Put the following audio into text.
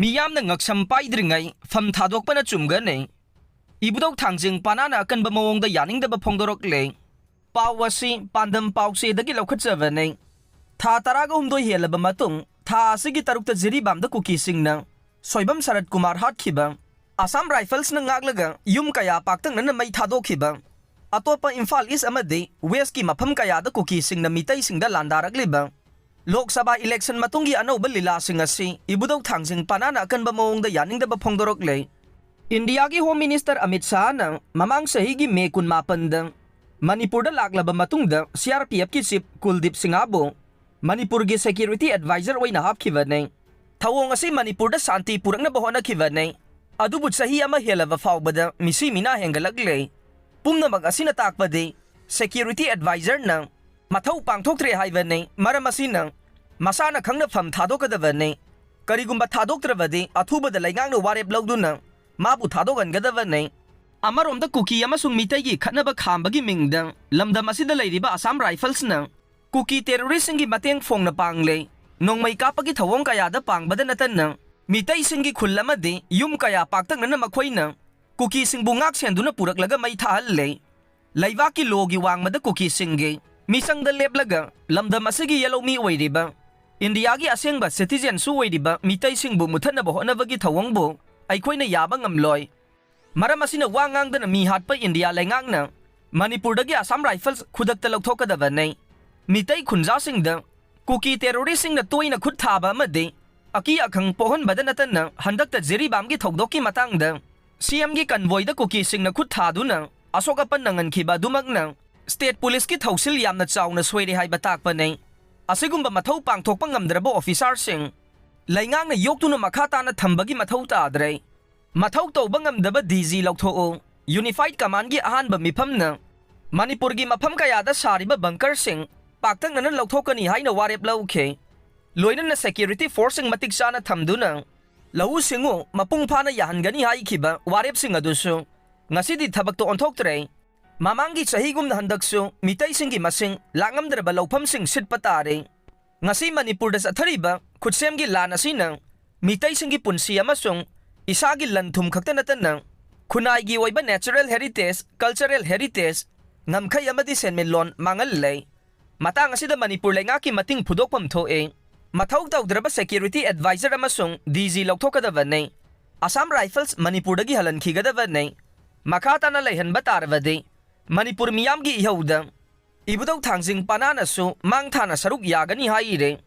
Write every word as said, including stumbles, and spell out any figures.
ꯃꯤꯌꯥꯝꯅ ꯉꯛꯁꯝ ꯄꯥꯏꯗ꯭ꯔꯤꯉꯩ ꯐꯝ ꯊꯥꯗꯣꯛꯄꯅ ꯆꯨꯝꯒꯅꯤ꯫ ꯏꯕꯨꯙꯧ ꯊꯥꯡꯖꯤꯡ ꯄꯅꯥꯅ ꯑꯀꯟꯕ ꯃꯑꯣꯡꯗ ꯌꯥꯅꯤꯡꯗꯕ ꯐꯣꯡꯗꯣꯔꯛꯂꯦ꯫ ꯄꯥꯎ ꯑꯁꯤ ꯄꯥꯟꯗꯝ ꯄꯥꯎꯆꯦꯗꯒꯤ ꯂꯧꯈꯠꯆꯕꯅꯤ꯫ ꯊꯥ ꯇꯔꯥꯒ ꯍꯨꯝꯗꯣꯏ ꯍꯦꯜꯂꯕ ꯃꯇꯨꯡ, ꯊꯥ ꯑꯁꯤꯒꯤ ꯇꯔꯨꯛꯇ ꯖꯤꯔꯤꯕꯥꯝꯗ ꯀꯨꯀꯤꯁꯤꯡꯅ ꯁꯣꯏꯕꯝ ꯁꯔꯠ ꯀꯨꯃꯥꯔ ꯍꯥꯠꯈꯤꯕ, ꯑꯁꯥꯝ ꯔꯥꯏꯐꯜꯁꯅ ꯉꯥꯛꯂꯒ ꯌꯨꯝ ꯀꯌꯥ ꯄꯥꯛꯇꯛꯅꯅ ꯃꯩ ꯊꯥꯗꯣꯛꯈꯤꯕ, ꯑꯇꯣꯞꯄ ꯏꯝꯐꯥꯜ ꯏꯁ ꯑꯃꯗꯤ ꯋꯦꯁꯀꯤ ꯃꯐꯝ ꯀꯌꯥꯗ ꯀꯨꯀꯤꯁꯤꯡꯅ ꯃꯤꯇꯩꯁꯤꯡꯗ ꯂꯥꯟꯗꯥꯔꯛꯂꯤꯕ ꯂꯣꯛ ꯁꯚꯥ ꯏꯂꯦꯛꯁꯟ ꯃꯇꯨꯡꯒꯤ ꯑꯅꯧꯕ ꯂꯤꯂꯥꯁꯤꯡ ꯑꯁꯤ ꯏꯕꯨꯙꯧ ꯊꯥꯡꯖꯤꯡ ꯄꯅꯥꯅ ꯑꯀꯟꯕ ꯃꯑꯣꯡꯗ ꯌꯥꯅꯤꯡꯗꯕ ꯐꯣꯡꯗꯣꯔꯛꯂꯦ꯫ ꯏꯟꯗꯤꯌꯥꯒꯤ ꯍꯣꯝ ꯃꯤꯅꯤꯁꯇꯔ ꯑꯃꯤꯠ ꯁꯥꯍꯅ ꯃꯃꯥꯡ ꯆꯍꯤꯒꯤ ꯃꯦ ꯀꯨꯟꯃꯥꯄꯟꯗ ꯃꯅꯤꯄꯨꯔꯗ ꯂꯥꯛꯂꯕ ꯃꯇꯨꯡꯗ ꯁꯤ ꯑꯥꯔ ꯄꯤ ꯑꯦꯐꯀꯤ ꯆꯤꯐ ꯀꯨꯜꯗꯤꯞ ꯁꯤꯡꯍꯕꯨ ꯃꯅꯤꯄꯨꯔꯒꯤ ꯁꯦꯀ꯭ꯌꯨꯔꯤꯇꯤ ꯑꯦꯗꯚꯥꯏꯖꯔ ꯑꯣꯏꯅ ꯍꯥꯞꯈꯤꯕꯅꯤ꯫ ꯊꯧꯑꯣꯡ ꯑꯁꯤ ꯃꯅꯤꯄꯨꯔꯗ ꯁꯥꯟꯇꯤ ꯄꯨꯔꯛꯅꯕ ꯍꯣꯠꯅꯈꯤꯕꯅꯤ꯫ ꯑꯗꯨꯕꯨ ꯆꯍꯤ ꯑꯃ ꯍꯦꯜꯂꯕ ꯐꯥꯎꯕꯗ ꯃꯤꯁꯤ ꯃꯤꯅꯥ ꯍꯦꯟꯒꯠꯂꯛꯂꯦ꯫ ꯄꯨꯝꯅꯃꯛ ꯑꯁꯤꯅ ꯇꯥꯛꯄꯗꯤ ꯁꯦꯀ꯭ꯌꯨꯔꯤꯇꯤ ꯑꯦꯗꯚꯥꯏꯖꯔꯅ ꯃꯊꯧ ꯄꯥꯡꯊꯣꯛꯇ꯭ꯔꯦ ꯍꯥꯏꯕꯅꯤ꯫ ꯃꯔꯝ ꯑꯁꯤꯅ ꯃꯁꯥꯅ ꯈꯪꯅ ꯐꯝ ꯊꯥꯗꯣꯛꯀꯗꯕꯅꯤ꯫ ꯀꯔꯤꯒꯨꯝꯕ ꯊꯥꯗꯣꯛꯇ꯭ꯔꯕꯗꯤ ꯑꯊꯨꯕꯗ ꯂꯩꯉꯥꯛꯅ ꯋꯥꯔꯦꯞ ꯂꯧꯗꯨꯅ ꯃꯥꯕꯨ ꯊꯥꯗꯣꯛꯍꯟꯒꯗꯕꯅꯤ꯫ ꯑꯃꯔꯣꯝꯗ ꯀꯨꯀꯤ ꯑꯃꯁꯨꯡ ꯃꯤꯇꯩꯒꯤ ꯈꯠꯅꯕ ꯈꯥꯝꯕꯒꯤ ꯃꯤꯡꯗ ꯂꯝꯗꯝ ꯑꯁꯤꯗ ꯂꯩꯔꯤꯕ ꯑꯁꯥꯝ ꯔꯥꯏꯐꯜꯁꯅ ꯀꯨꯀꯤ ꯇꯦꯔꯣꯔꯤꯁꯁꯤꯡꯒꯤ ꯃꯇꯦꯡ ꯐꯣꯡꯅ ꯄꯥꯡꯂꯦ꯫ ꯅꯣꯡꯃꯩ ꯀꯥꯞꯄꯒꯤ ꯊꯧꯑꯣꯡ ꯀꯌꯥꯗ ꯄꯥꯡꯕꯗ ꯅꯠꯇꯅ ꯃꯤꯇꯩꯁꯤꯡꯒꯤ ꯈꯨꯜ ꯑꯃꯗꯤ ꯌꯨꯝ ꯀꯌꯥ ꯄꯥꯛꯇꯛꯅꯅ ꯃꯈꯣꯏꯅ ꯀꯨꯀꯤꯁꯤꯡꯕꯨ ꯉꯥꯛ ꯁꯦꯟꯗꯨꯅ ꯄꯨꯔꯛꯂꯒ ꯃꯩ ꯊꯥꯍꯜꯂꯦ꯫ ꯂꯩꯕꯥꯛꯀꯤ ꯂꯣꯒꯤ ꯋꯥꯡꯃꯗ ꯀꯨꯀꯤꯁꯤꯡꯒꯤ ꯃꯤꯆꯪꯗ ꯂꯦꯞꯂꯒ ꯂꯝꯗꯝ ꯑꯁꯤꯒꯤ ꯌꯦꯜꯍꯧꯃꯤ ꯑꯣꯏꯔꯤꯕ, ꯏꯟꯗꯤꯌꯥꯒꯤ ꯑꯁꯦꯡꯕ ꯁꯤꯇꯤꯖꯦꯟꯁꯨ ꯑꯣꯏꯔꯤꯕ ꯃꯤꯇꯩꯁꯤꯡꯕꯨ ꯃꯨꯠꯊꯠꯅꯕ ꯍꯣꯠꯅꯕꯒꯤ ꯊꯧꯑꯣꯡꯕꯨ ꯑꯩꯈꯣꯏꯅ ꯌꯥꯕ ꯉꯝꯂꯣꯏ꯫ ꯃꯔꯝ ꯑꯁꯤꯅ ꯋꯥ ꯉꯥꯡꯗꯅ ꯃꯤ ꯍꯥꯠꯄ ꯏꯟꯗꯤꯌꯥ ꯂꯩꯉꯥꯛꯅ ꯃꯅꯤꯄꯨꯔꯗꯒꯤ ꯑꯁꯥꯝ ꯔꯥꯏꯐꯜꯁ ꯈꯨꯗꯛꯇ ꯂꯧꯊꯣꯛꯀꯗꯕꯅꯤ꯫ ꯃꯤꯇꯩ ꯈꯨꯟꯖꯥꯁꯤꯡꯗ ꯀꯨꯀꯤ ꯇꯦꯔꯣꯔꯤꯁꯁꯤꯡꯅ ꯇꯣꯏꯅ ꯈꯨꯠ ꯊꯥꯕ ꯑꯃꯗꯤ ꯑꯀꯤ ꯑꯈꯪ ꯄꯣꯛꯍꯟꯕꯗ ꯅꯠꯇꯅ ꯍꯟꯗꯛꯇ ꯖꯤꯔꯤꯕꯥꯝꯒꯤ ꯊꯧꯗꯣꯛꯀꯤ ꯃꯇꯥꯡꯗ ꯁꯤ ꯑꯦꯝꯒꯤ ꯀꯟꯚꯣꯏꯗ ꯀꯨꯀꯤꯁꯤꯡꯅ ꯈꯨꯠ ꯊꯥꯗꯨꯅ ꯑꯁꯣꯛ ꯑꯄꯟ ꯅꯪꯍꯟꯈꯤꯕ ꯑꯗꯨꯃꯛꯅ ꯁ꯭ꯇꯦꯠ ꯄꯨꯂꯤꯁꯀꯤ ꯊꯧꯁꯤꯜ ꯌꯥꯝꯅ ꯆꯥꯎꯅ ꯁꯣꯏꯔꯦ ꯍꯥꯏꯕ ꯇꯥꯛꯄꯅꯤ꯫ ꯑꯁꯤꯒꯨꯝꯕ ꯃꯊꯧ ꯄꯥꯡꯊꯣꯛꯄ ꯉꯝꯗ꯭ꯔꯕ ꯑꯣꯐꯤꯁꯥꯔꯁꯤꯡ ꯂꯩꯉꯥꯛꯅ ꯌꯣꯛꯇꯨꯅ ꯃꯈꯥ ꯇꯥꯅ ꯊꯝꯕꯒꯤ ꯃꯊꯧ ꯇꯥꯗ꯭ꯔꯦ꯫ ꯃꯊꯧ ꯇꯧꯕ ꯉꯝꯗꯕ ꯗꯤ ꯖꯤ ꯂꯧꯊꯣꯛꯎ꯫ ꯌꯨꯅꯤꯐꯥꯏꯗ ꯀꯃꯥꯟꯒꯤ ꯑꯍꯥꯟꯕ ꯃꯤꯐꯝꯅ ꯃꯅꯤꯄꯨꯔꯒꯤ ꯃꯐꯝ ꯀꯌꯥꯗ ꯁꯥꯔꯤꯕ ꯕꯪꯀꯔꯁꯤꯡ ꯄꯥꯛꯇꯛꯅꯅ ꯂꯧꯊꯣꯛꯀꯅꯤ ꯍꯥꯏꯅ ꯋꯥꯔꯦꯞ ꯂꯧꯈꯤ꯫ ꯂꯣꯏꯅꯅ ꯁꯦꯀ꯭ꯌꯨꯔꯤꯇꯤ ꯐꯣꯔꯁꯁꯤꯡ ꯃꯇꯤꯛ ꯆꯥꯅ ꯊꯝꯗꯨꯅ ꯂꯧꯎ ꯁꯤꯡꯎ ꯃꯄꯨꯡ ꯐꯥꯅ ꯌꯥꯍꯟꯒꯅꯤ ꯍꯥꯏꯈꯤꯕ ꯋꯥꯔꯦꯞꯁꯤꯡ ꯑꯗꯨꯁꯨ ꯉꯁꯤꯗꯤ ꯊꯕꯛꯇ ꯑꯣꯟꯊꯣꯛꯇ꯭ꯔꯦ꯫ ꯃꯃꯥꯡꯒꯤ ꯆꯍꯤꯒꯨꯝꯅ ꯍꯟꯗꯛꯁꯨ ꯃꯤꯇꯩꯁꯤꯡꯒꯤ ꯃꯁꯤꯡ ꯂꯥꯛꯉꯝꯗ꯭ꯔꯕ ꯂꯧꯐꯝꯁꯤꯡ ꯁꯤꯠꯄ ꯇꯥꯔꯦ꯫ ꯉꯁꯤ ꯃꯅꯤꯄꯨꯔꯗ ꯆꯠꯊꯔꯤꯕ ꯈꯨꯠꯁꯦꯝꯒꯤ ꯂꯥꯟ ꯑꯁꯤꯅ ꯃꯤꯇꯩꯁꯤꯡꯒꯤ ꯄꯨꯟꯁꯤ ꯑꯃꯁꯨꯡ ꯏꯁꯥꯒꯤ ꯂꯟ ꯊꯨꯝ ꯈꯛꯇ ꯅꯠꯇꯅ ꯈꯨꯟꯅꯥꯏꯒꯤ ꯑꯣꯏꯕ natural heritage, cultural heritage, ꯉꯝꯈꯩ ꯑꯃꯗꯤ ꯁꯦꯟꯃꯤꯠꯂꯣꯟ ꯃꯥꯡꯍꯜꯂꯦ꯫ ꯃꯇꯥꯡ ꯑꯁꯤꯗ ꯃꯅꯤꯄꯨꯔ ꯂꯩꯉꯥꯛꯀꯤ ꯃꯇꯤꯡ ꯐꯨꯗꯣꯛꯐꯝ ꯊꯣꯛꯏ꯫ ꯃꯊꯧ ꯇꯧꯗ꯭ꯔꯕ security advisor ꯑꯃꯁꯨꯡ D G ꯂꯧꯊꯣꯛꯀꯗꯕꯅꯤ꯫ Assam Rifles ꯃꯅꯤꯄꯨꯔꯗꯒꯤ ꯍꯜꯍꯟꯈꯤꯒꯗꯕꯅꯤ꯫ ꯃꯈꯥ ꯇꯥꯅ ꯂꯩꯍꯟꯕ ꯇꯥꯔꯕꯗꯤ ꯃꯅꯤꯄꯨꯔ ꯃꯤꯌꯥꯝꯒꯤ ꯏꯍꯧꯗ ꯏꯕꯨꯙꯧ ꯊꯥꯡꯖꯤꯡ ꯄꯅꯥꯅꯁꯨ ꯃꯥꯡ ꯊꯥꯅ ꯁꯔꯨꯛ ꯌꯥꯒꯅꯤ ꯍꯥꯏꯔꯦ꯫